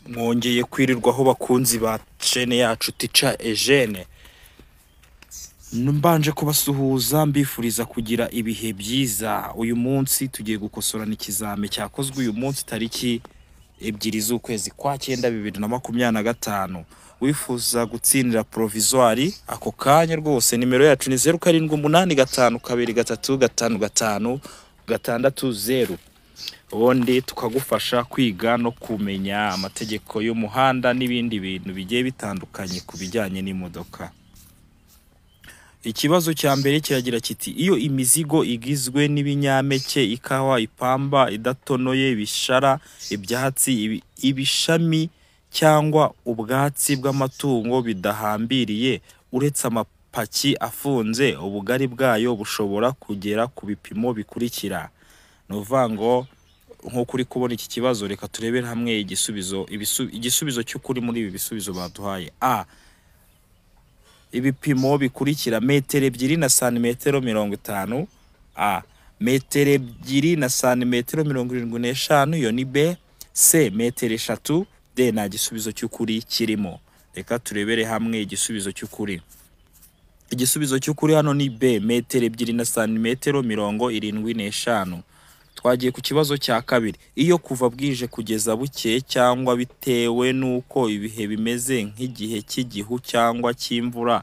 Mwongeye kwirirwaho bakunzi ba chaîne yacu Teacher Eugene. Mbanje kubasuhuza mbifuriza kugira ibihe byiza. Uyu munsi tugiye gukosorana ikizame cyakozwe uyu munsi tariki 2 z'ukwezi kwa 9 2025. Wifuza gutsindira provisoire ako kanya rwose, nimero yacu ni 0785 23 55 60, ubundi tukagufasha kwiga no kumenya amategeko y'umuhanda n'ibindi bintu bigiye bitandukanye ku bijyanye n'imodoka. Ikibazo cya mbere kiragira kiti: iyo imizigo igizwe n'ibinyampeke, ikawa, ipamba idatonoye, ibishara, ibyatsi, ibishami cyangwa ubwatsi bw'amatungo bidahambiriye, uretse amapaki afunze, ubugari bwayo bushobora kugera ku bipimo bikurikira. Ni ukuvuga ngo nk'uko uri kubona iki kibazo, reka turebere hamwe igisubizo, igisubizo cy'ukuri muri ibi bisubizo baduhaye. A, ibipimo bikurikira: metero 2 na santimetero 50, A. Metero 2 na santimetero 75, iyo ni B. C, metero 3. D, nta gisubizo cy'ukuri kirimo. Reka turebere hamwe igisubizo cy'ukuri. Igisubizo cy'ukuri hano ni B, metero 2 na santimetero 75. Twagiye ku kibazo cya kabiri. Iyo kuva bwije kugeza bukeye cyangwa bitewe n'uko ibihe bimeze nk'igihe cy'igihu cyangwa cy'imvura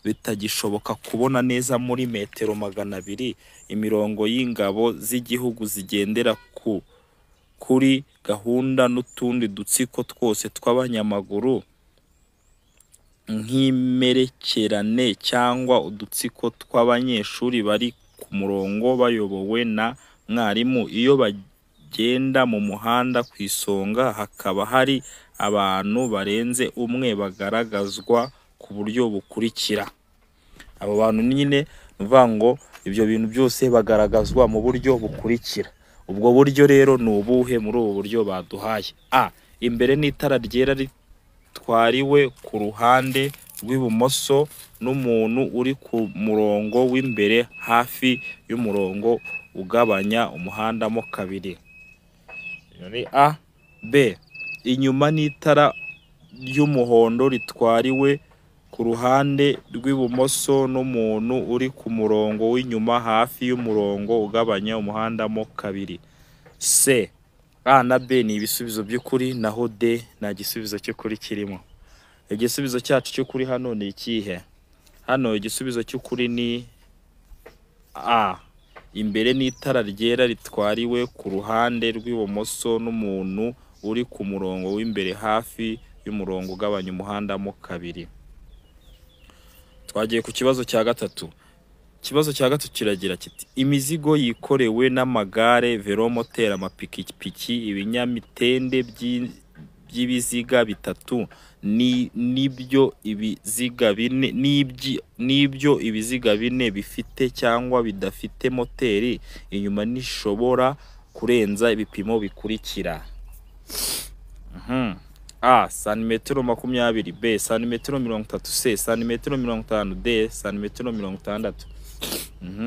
bitagishoboka kubona neza muri metero 200 imirongo y'ingabo z'igihugu zigendera kuri gahunda n'utundi dutsiko twose tw'abanyamaguru nk'imperekerane cyangwa udutsiko tw'abanyeshuri bari ku murongo bayobowe na mwarimu, iyo bagenda mu muhanda ku isonga hakaba hari abantu barenze umwe bagaragazwa ku buryo bukurikira. Abo bantu nyine ni ukuvuga ngo ibyo bintu byose bagaragazwa mu buryo bukurikira. Ubwo buryo rero ni ubuhe muri ubu buryo baduhaye? A, imbere n'itara ryera ritwariwe ku ruhande rw'ibumoso n'umuntu uri ku murongo w'imbere hafi y'umurongo ugabanya umuhanda mo kabiri. Iyo ni A. B, inyuma n'itara ry'umuhondo ritwariwe ku ruhande rw'ibumoso n'umuntu uri ku murongo w'inyuma hafi y'umurongo ugabanya umuhanda mo kabiri. C, A na B ni ibisubizo by'ukuri, naho D nta gisubizo cy'ukuri kirimo. Igisubizo cyacu cy'ukuri hano ni ikihe? Hano igisubizo cy'ukuri ni A, imbere n'itara ryera ritwariwe ku ruhande rw'ibumoso n'umuntu uri ku murongo w'imbere hafi y'umurongo ugabanya umuhanda mo kabiri. Twagiye ku kibazo cya gatatu. Ikibazo cya gatatu kiragira kiti: imizigo yikorewe n'amagare, velomoteri, amapikipiki, ibinyamitende by'ibiziga bitatu n'ibyo ibiziga bine n'ibyo ibiziga bine bifite cyangwa bidafite moteri inyuma ntishobora kurenza ibipimo bikurikira. A, santimetero 20, B, santimetero 30, C, santimetero 50, D, santimetero 60.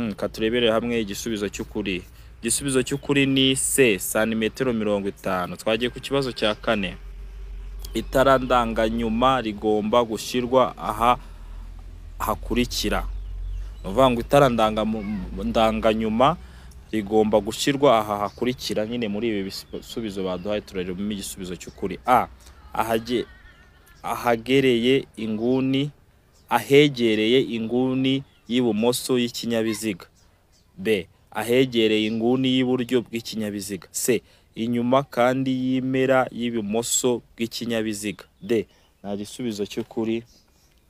Reka turebere hamwe igisubizo cy'ukuri. Igisubizo cy'ukuri ni C, santimetero 50. Twagiye ku kibazo cya kane. Itara ndanganyuma rigomba gushyirwa aha hakurikira. Ni ukuvuga ngo itara ndanganyuma rigomba gushyirwa aha hakurikira. Nyine muri ibi bisubizo baduhaye turareba igisubizo cy'ukuri. A, ahagereye inguni, ahegereye inguni y'ibumoso y'ikinyabiziga. B, ahegereye inguni y'iburyo bw'ikinyabiziga. C, inyuma kandi y'impera y'ibumoso bw'ikinyabiziga. D, nta gisubizo cy'ukuri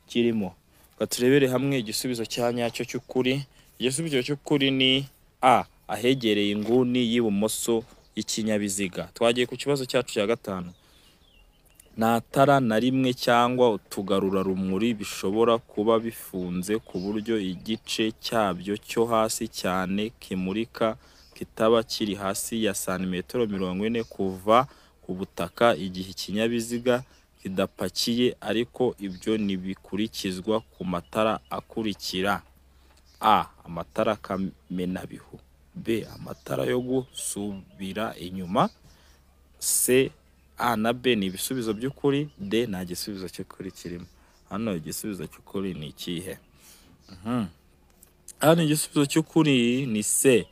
kirimo. Reka turebere hamwe igisubizo cya nyacyo cy'ukuri. Igisubizo cy'ukuri ni A, ahegereye inguni y'ibumoso y'ikinyabiziga. Twagiye ku kibazo cyacu cya gatanu. Nta tara na rimwe cyangwa utugarurarumuri bishobora kuba bifunze ku buryo igice cyabyo cyo hasi cyane kimurika kitaba kiri hasi ya santimetero 40 kuva ku butaka igihe ikinyabiziga kidapakiye, ariko ibyo ntibikurikizwa ku matara akurikira: A, amatara kamenabihu, B, amatara yo gusubira inyuma, C, A na B ni ibisubizo by'ukuri, D nta gisubizo cy'ukuri kirimo. Hano igisubizo cy'ukuri ni ikihe? Hano igisubizo cy'ukuri ni C.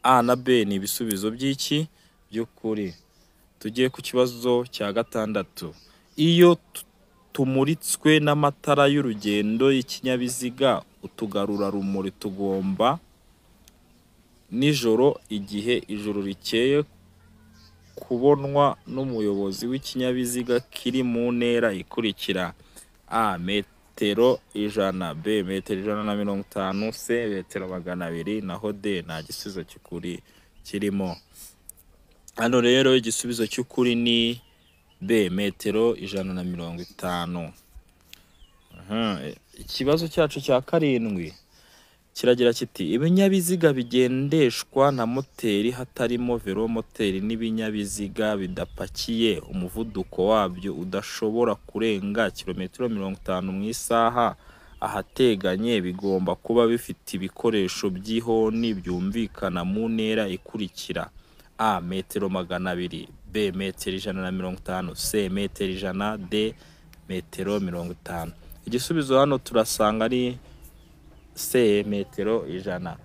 A na B ni ibisubizo by'iki? By'ukuri. Tugiye ku kibazo cya gatandatu. Iyo tumuritswe n'amatara y'urugendo y'ikinyabiziga, utugarurarumuri tugomba nijoro igihe ijoro rikeye kubonwa n'umuyobozi w'ikinyabiziga kiri mu ntera ikurikira: A metero 100, B metero 150, C metero 200, naho D nta gisubizo cy'ukuri kirimo. Hano rero igisubizo cy'ukuri ni B metero 150. Ikibazo cyacu cya karindwi kiragira kiti: ibinyabiziga bigendeshwa na moteri hatarimo velomoteri n'ibinyabiziga bidapakiye umuvuduko wabyo udashobora kurenga kilometero 50 mu isaha ahateganye bigomba kuba bifite ibikoresho by'ihoni byumvikana mu ntera ikurikira: A metero 200, B metero 150, C metero 100, D metero 50. Igisubizo hano turasanga ari C metero 100.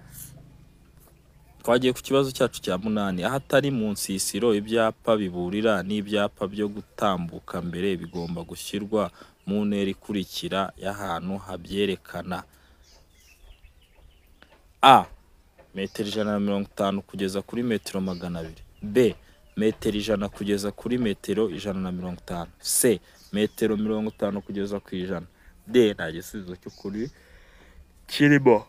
Twagiye ku kibazo cyacu cya munani. Ahatari mu nsisiro, ibyapa biburira n'ibyapa byo gutambuka mbere bigomba gushyirwa mu ntera ikurikira y'ahantu habyerekana: A metero 150 kugeza kuri metero 200, B metero 100 kugeza kuri metero 150, C metero 50 kugeza ku 100, D nta gisubizo cy'ukuri kirimo.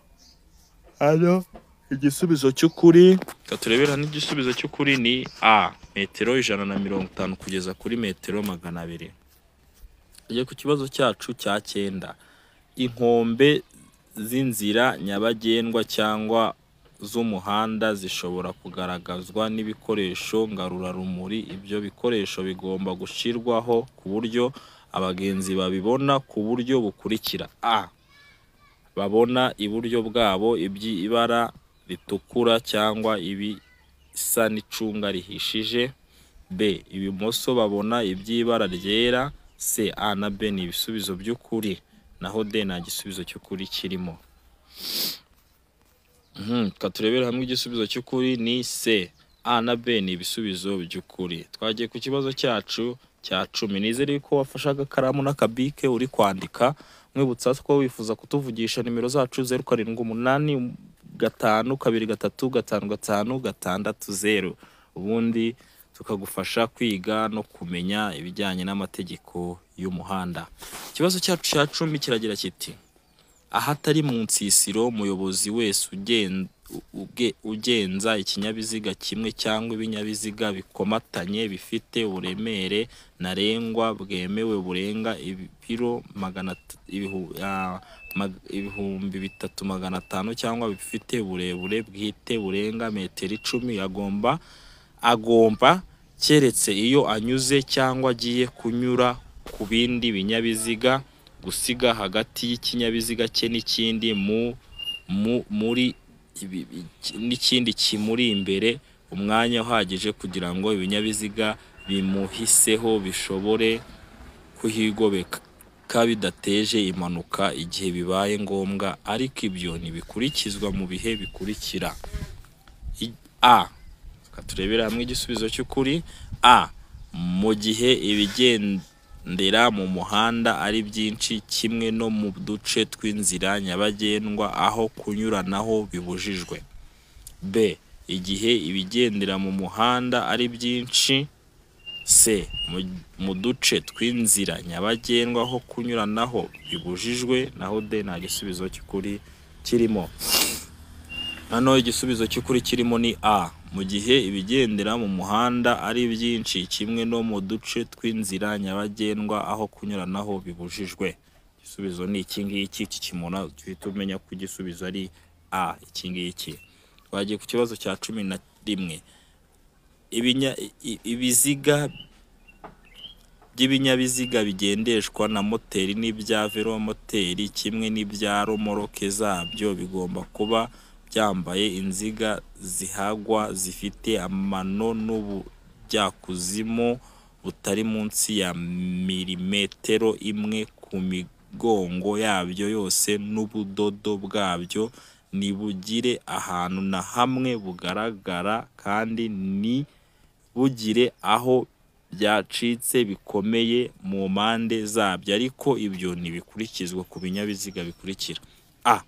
Hano igisubizo cy'ukuri turebera n'igisubizo cy'ukuri ni A metero 150 kugeza kuri metero 200. Tujye ku kibazo cyacu cya cyenda. Inkombe z'inzira nyabagendwa cyangwa z'umuhanda zishobora kugaragazwa n'ibikoresho ngarurarumuri. Ibyo bikoresho bigomba gushyirwaho ku buryo abagenzi babibona ku buryo bukurikira: A babona iburyo bwabo iby'ibara ritukura cyangwa ibisa n'icunga rihishije, B ibumoso babona iby'ibara ryera, C A na B ni ibisubizo by'ukuri, naho D nta gisubizo cy'ukuri kirimo. Reka turebere hamwe igisubizo cy'ukuri ni C. A na B ni ibisubizo by'ukuri. Twagiye ku kibazo cyacu cya 10. Nizere ko wafashe agakaramu n'akabike uri kwandika. Mwibutsa ko wifuza kutuvugisha nimero zacu 078 5 2 3 5 5 6 0, ubundi tukagufasha kwiga no kumenya ibijyanye n'amategeko y'umuhanda. Ikibazo cyacu cya 10 kiragira kiti: ahatari mu nsisiro, umuyobozi wese ugenza ikinyabiziga kimwe cyangwa ibinyabiziga bikomatanye bifite uburemere ntarengwa bwemewe burenga ibiro 3500 cyangwa bifite uburebure bwite burenga metero 10 agomba keretse iyo anyuze cyangwa agiye kunyura ku bindi binyabiziga gusiga hagati y'ikinyabiziga cye n'ikindi muri n'ikindi kimuri imbere umwanya uhagije kugira ngo ibinyabiziga bimuhiseho bishobore kuhigobeka bidateje impanuka igihe bibaye ngombwa, ariko ibyo ntibikurikizwa mu bihe bikurikira: A turebera hamwe igisubizo cy'ukuri. A mu gihe ibigendera mu muhanda ari byinshi kimwe no mu duce tw'inzira nyabagendwa aho kunyuranaho bibujijwe. B igihe ibigendera mu muhanda ari byinshi. C mu duce tw'inzira nyabagendwa aho kunyuranaho bibujijwe, naho D nta gisubizo cy'ukuri kirimo. Hano igisubizo cy'ukuri kirimo ni A mu gihe ibigendera mu muhanda ari byinshi kimwe no mu duce tw'inzira nyabagendwa aho kunyuranaho bibujijwe. Igisubizo ni iki ngiki, kikimura uhita umenya ko igisubizo ari A iki ngiki. Twagiye ku kibazo cya 11. Ibiziga by'ibinyabiziga bigendeshwa na moteri n'ibya velomoteri kimwe n'ibya romoroke zabyo bigomba kuba byambaye inziga zihagwa zifite amano ubujyakuzimu butari munsi ya milimetero imwe ku migongo yabyo yose n'ubudodo bwabyo ntibugire ahantu na hamwe bugaragara kandi ntibugire aho byacitse bikomeye mu mpande zabyo, ariko ibyo ntibikurikizwa ku binyabiziga bikurikira: A.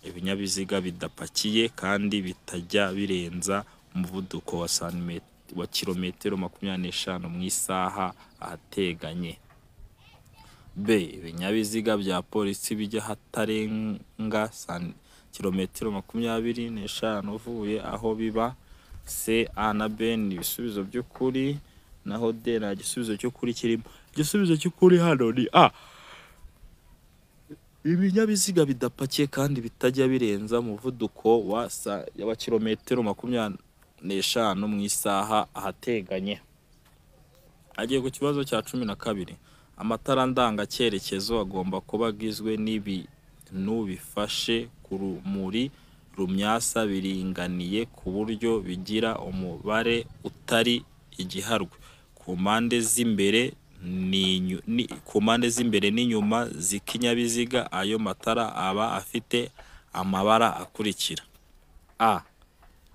Ibinyabiziga bidapakiye kandi bitajya birenza umuvuduko wa kilometero 25 mu isaha ahateganye. B. Ibinyabiziga bya polisi bijya ahatarenga kilometero 25 uvuye aho biba. C, A na B ni ibisubizo by'ukuri, naho D nta gisubizo cy'ukuri kirimo. Igisubizo cy'ukuri hano ni A. Ibinyabiziga bidapakiye kandi bitajya birenza umuvuduko wa kilometero 25 mu isaha ahateganye. Agiye ku kibazo cya 12. Amatara ndangacyerekezo agomba kuba agizwe n'ibintu bifashe ku rumuri rumyasa biringaniye ku buryo bigira umubare utari igiharwe ku mpande z'imbere n'inyuma z'ikinyabiziga. Ayo matara aba afite amabara akurikira: A.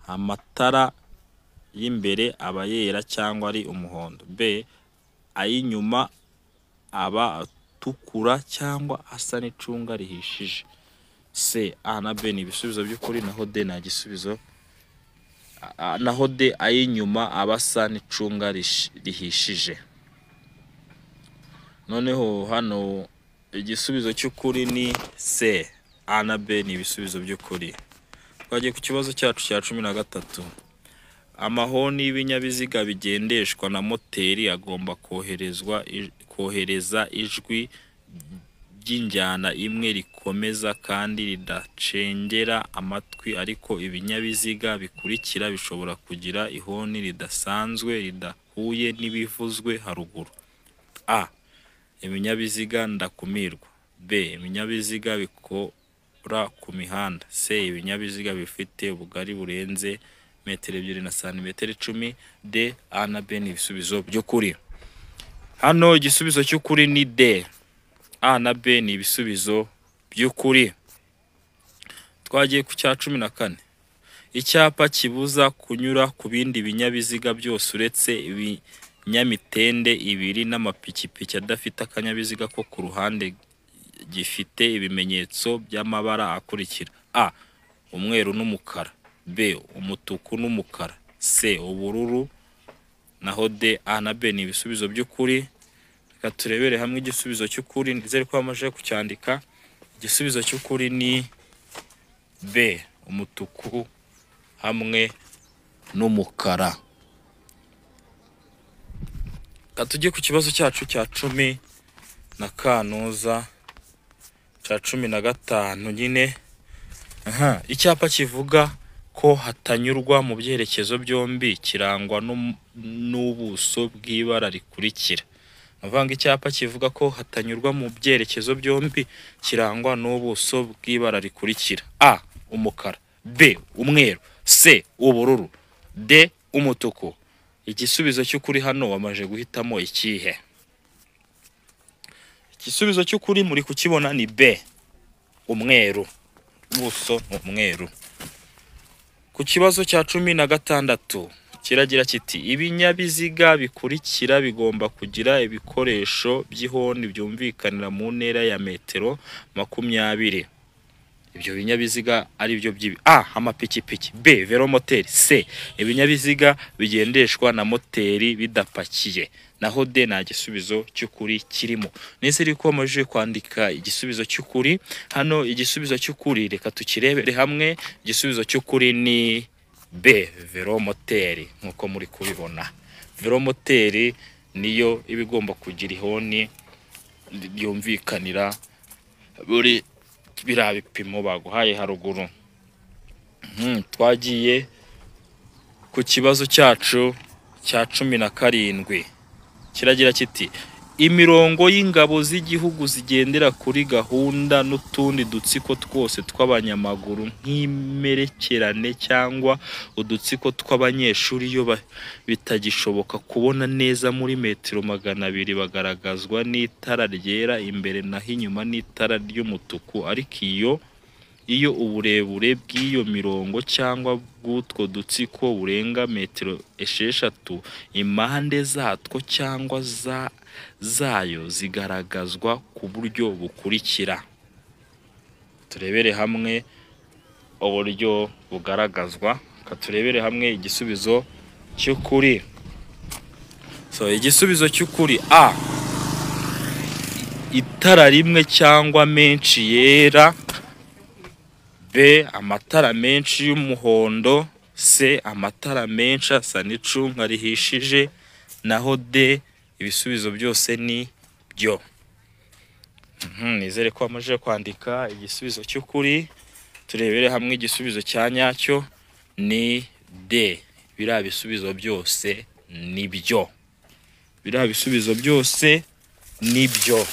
Amatara y'imbere aba yera cyangwa ari umuhondo. B. Ay'inyuma aba atukura cyangwa asa n'icunga rihishije. C, A na B ni ibisubizo by'ukuri, naho D nta gisubizo. Naho D ay'inyuma aba asa n'icunga rihishije. Noneho hano igisubizo cy'ukuri ni C. A na B ni ibisubizo by'ukuri. Twagiye ku kibazo cyacu cya 13. Amahoni y'ibinyabiziga bigendeshwa na moteri agomba kohereza ijwi ry'injyana imwe rikomeza kandi ridacengera amatwi, ariko ibinyabiziga bikurikira bishobora kugira ihoni ridasanzwe ridahuye n'ibivuzwe haruguru: A. Ibinyabiziga ndakumirwa. B. Ibinyabiziga bikora ku mihanda. C. Ibinyabiziga bifite ubugari burenze metero 2 na santimetero 10. D. A na B ni ibisubizo by'ukuri. Hano igisubizo cy'ukuri ni D. A na B ni ibisubizo by'ukuri. Twagiye ku cya 14. Icyapa kibuza kunyura ku bindi binyabiziga byose uretse ibinyamitende ibiri n'amapikipiki adafite akanyabiziga ko ku ruhande gifite ibimenyetso by'amabara akurikira: A. Umweru n'umukara. B. Umutuku n'umukara. C. Ubururu. Naho D, A na B ni ibisubizo by'ukuri. Reka turebere hamwe igisubizo cy'ukuri, nizere ko bamaze kucyandika. Igisubizo cy'ukuri ni B, umutuku hamwe n'umukara. Reka tujye ku kibazo cyacu cya 10 na kanuza cya 15 nyine. Icyapa kivuga ko hatanyurwa mu byerekezo byombi kirangwa n'ubuso bw'ibara rikurikira. Avanga icyapa kivuga ko hatanyurwa mu byerekezo byombi kirangwa n'ubuso bw'ibara rikurikira: A. Umukara. B. Umweru. C. Ubururu. D. Umutuku. Igisubizo cy'ukuri hano wamaje guhitamo ikihe? Igisubizo cy'ukuri muri kukibona ni B, umweru. Ubuso ni umweru. Ku kibazo cya 16 kiragira kiti: ibinyabiziga bikurikira bigomba kugira ibikoresho by'ihoni byumvikanira mu ntera ya metero 20. Ibyo binyabiziga ari byo by'ibi: A. Amapikipiki. B. Velomoteri. C. Ibinyabiziga bigendeshwa na moteri bidapakiye. Naho D nta gisubizo cy'ukuri kirimo. Nizere ko wamajije kwandika igisubizo cy'ukuri. Hano igisubizo cy'ukuri reka tukirebere hamwe. Igisubizo cy'ukuri ni B, velomoteri, nkuko muri kubibona. Velomoteri niyo iba igomba kugira ihoni ryumvikanira buri biriya bipimo baguhaye haruguru. Twagiye ku kibazo cyacu cya 17. Kiragira kiti: Imirongo y'ingabo z'igihugu zigendera kuri gahunda n'utundi dutsiko twose tw'abanyamaguru nk'imperekerane cyangwa udutsiko tw'abanyeshuri iyo bitagishoboka kubona neza muri metero 200 bagaragazwa n'itara ryera imbere naho inyuma n'itara ry'umutuku ariko iyo uburebure bw'iyo mirongo cyangwa bw'utwo dutsiko burenga metero 6 impande zatwo cyangwa zayo zigaragazwa ku buryo bukurikira. Turebere hamwe uburyo bugaragazwa, turebere hamwe igisubizo cy'ukuri. So igisubizo cy'ukuri A, itara rimwe cyangwa menshi yera, B, amatara menshi y'umuhondo, C, amatara menshi asa n'icunga rihishije, naho D, ibisubizo byose ni byo. Nizere ko wamaze kwandika igisubizo cy'ukuri. Turebere hamwe igisubizo cya nyacyo ni D. Biriya bisubizo byose ni byo. Biriya bisubizo byose ni byo.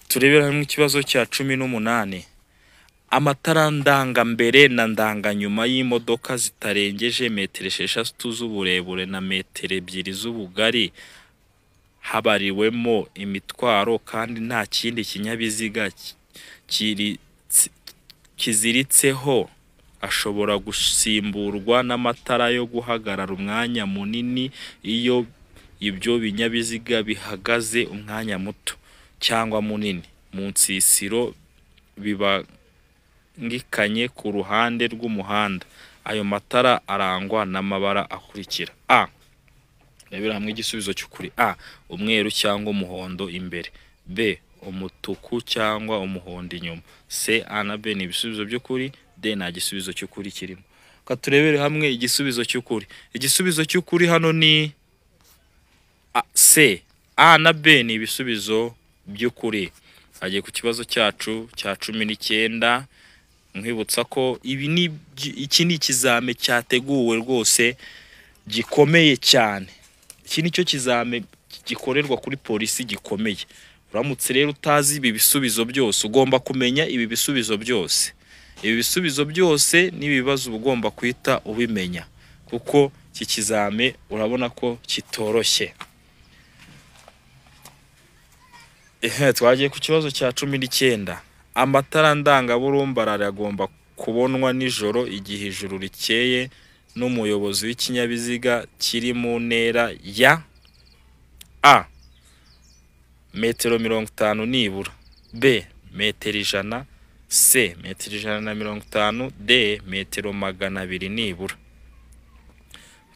Turebere hamwe ikibazo cya 18. Amatara ndangambere na ndanganyuma y'imodoka zitarengeje metero 6 z'uburebure na metero 2 z'ubugari habariwemo imitwaro kandi nta kindi kinyabiziga kiziritseho ashobora gusimburwa n'amatara yo guhagarara umwanya munini iyo ibyo binyabiziga bihagaze umwanya muto cyangwa munini mu nsisiro bibangikanye ku ruhande rw'umuhanda. Ayo matara arangwa n'amabara akurikira: A, rebera hamwe igisubizo cy'ukuri. A, umweru cyangwa umuhondo imbere, B, umutuku cyangwa umuhondo inyuma, C, A na B ni ibisubizo by'ukuri, D nta gisubizo cy'ukuri kirimo. Ka turebere hamwe igisubizo cy'ukuri. Igisubizo cy'ukuri hano ni A, C, A na B ni ibisubizo by'ukuri. Agiye ku kibazo cyacu cya 19. Nkwibutsa ko ibi ni iki ni ikizame cyateguwe rwose gikomeye cyane. Iki ni cyo kizame gikorerwa kuri polisi gikomeye. Uramutse rero utazi ibi bisubizo byose, ugomba kumenya ibi bisubizo byose. Ibi bisubizo byose n'ibibazo uba ugomba guhita ubimenya, kuko iki kizame urabona ko kitoroshye. Twagiye ku kibazo cya 19. Amatara ndangaburumbarare agomba kubonwa nijoro igihe ijuru rikeye n'umuyobozi w'ikinyabiziga kiri mu ntera ya A, metero 50 nibura, B, metero 100, C, metero 150, D, metero 200 nibura.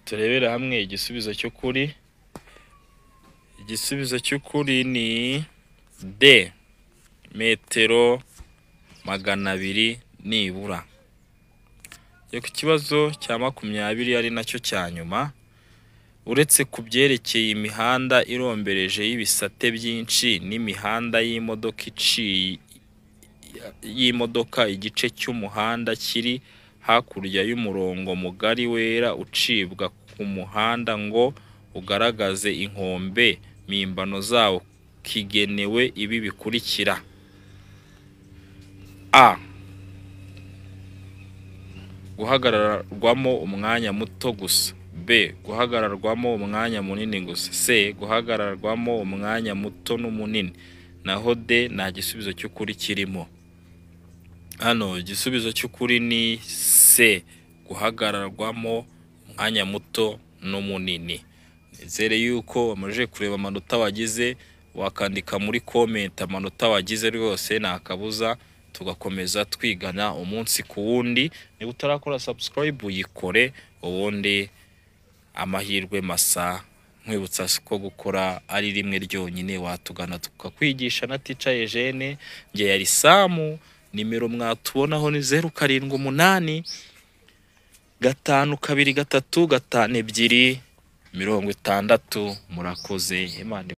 Turebere hamwe igisubizo cy'ukuri. Igisubizo cy'ukuri ni D, metero 200 nibura. Ku kibazo cya 20 ari nacyo cya nyuma, uretse ku byerekeye imihanda irombereje y'ibisate byinshi n'imihanda y'imodoka igice cy'umuhanda kiri hakurya y'umurongo mugari wera ucibwa ku muhanda ngo ugaragaze inkombe mpimbano zawo kigenewe ibi bikurikira: A, guhagararwamo umwanya muto gusa, B, guhagararwamo umwanya munini gusa, C, guhagararwamo umwanya muto n'umunini, naho D nta gisubizo cy'ukuri kirimo. Hano igisubizo cy'ukuri ni C, guhagararwamo umwanya muto n'umunini. Nizere yuko wamaze kureba amanota wagize, wakandika muri comment amanota wagize rwose nta kabuza, tugakomeza twigana umunsi ku wundi. Niba utarakora subscribe uyikore, ubundi amahirwe masa. Nkwibutsa ko gukora ari rimwe ryonyine, watugana tukakwigisha na Teacher Eugene. Nge yari Samu, nimero mwatubonaho ni 0 7 8 5 2 3 5 2 60. Murakoze. Imana